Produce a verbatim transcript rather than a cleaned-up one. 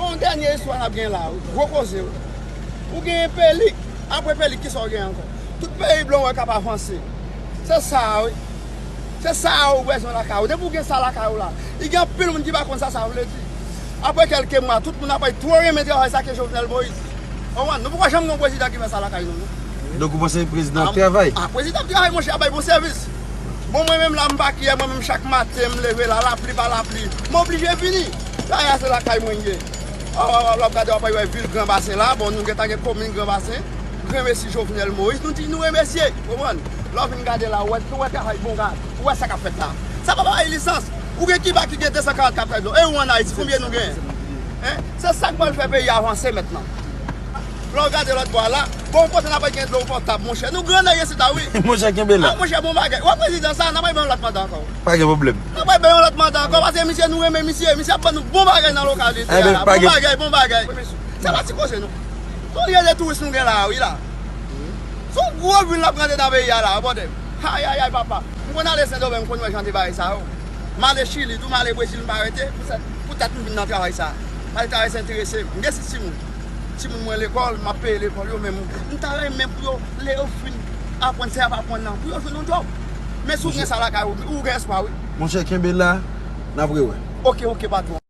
Yon dènye istwa n ap gen la, wi. Gwo koze, wi. Ou genyen Pelik. Apre Pelik, kisa w genyen ankò? Tout peyi blan w wè k ap avanse. Se sa a, wi. Se sa a ou bezwen lakay ou. Depi w gen sa lakay ou la, li gen anpil moun ki pa konn sa sa vle di. Apre kèlke mwa, tout moun ap wè yo twò renmen travay sa ke Jovenel Moïse. Ou konprann? Nou poko janm gen yon prezidan ki fè sa lakay nou, non. Donk ou panse prezidan ap travay? A, prezidan ap travay, monchè, ap bay bon sèvis. Bon, mwen menm la, m pa kyè, mwen menm chak maten, m leve la, lapli pa lapli, m oblije vini. Kay la se lakay mwen ye. Aw, aw, aw, lè w ap gade, w ap wè vil Gran Basen la. Bon, nou gentan gen komin Gran Basen. Granmesi Jovenel Moïse, nou di nou remèsye. Konprann? Lè w vin gade la, ou wè, ou wè travay bon gad. Ou wè sa k ap fèt la. Sa pa bay lisans. Ou gen Kiba ki gen de san karant katòz dlo. E ou ann Ayiti, konbyen nou gen? Hein? Se sa k pral fè peyi a avanse mentnan. Lè w gade lòt bò a la, bon, kote n ap gen dlo potab, monchè. Nou grandèy isit la, wi. Monchè, kenbe la. A, monchè, bon bagay. Ou wè prezidan sa, n ap bay yon lòt manda ankò. Pa gen pwoblèm. N ap bay yon lòt manda ankò, paske misye, nou renmen misye. Misye ap ban nou bon bagay nan lokalite a la. Bon bagay, bon bagay. Se pa ti koze, non. Se yon lye de touris nou gen la, wi, la. Se yon gwo vil n ap rantre nan peyi a la, bòdè. Ayayay, papa. M konn ale Sendomeng, m konn wè jan de bagay sa yo. M ale Chili, tou m ale Brezil, m pa rete. Poutèt, poutèt m vin nan travay sa. M ale travay sa enterese m. M gen sis timoun. Timoun mwen lekòl, m ap peye lekòl yo, men m, m ta renmen pou yo, lè yo fin aprann sa y ap aprann nan, pou yo jwenn yon djòb. Men si w gen sa lakay ou, ou gen espwa, wi. Monchè, kenbe la, n ap rewè. Oke, oke, patwon.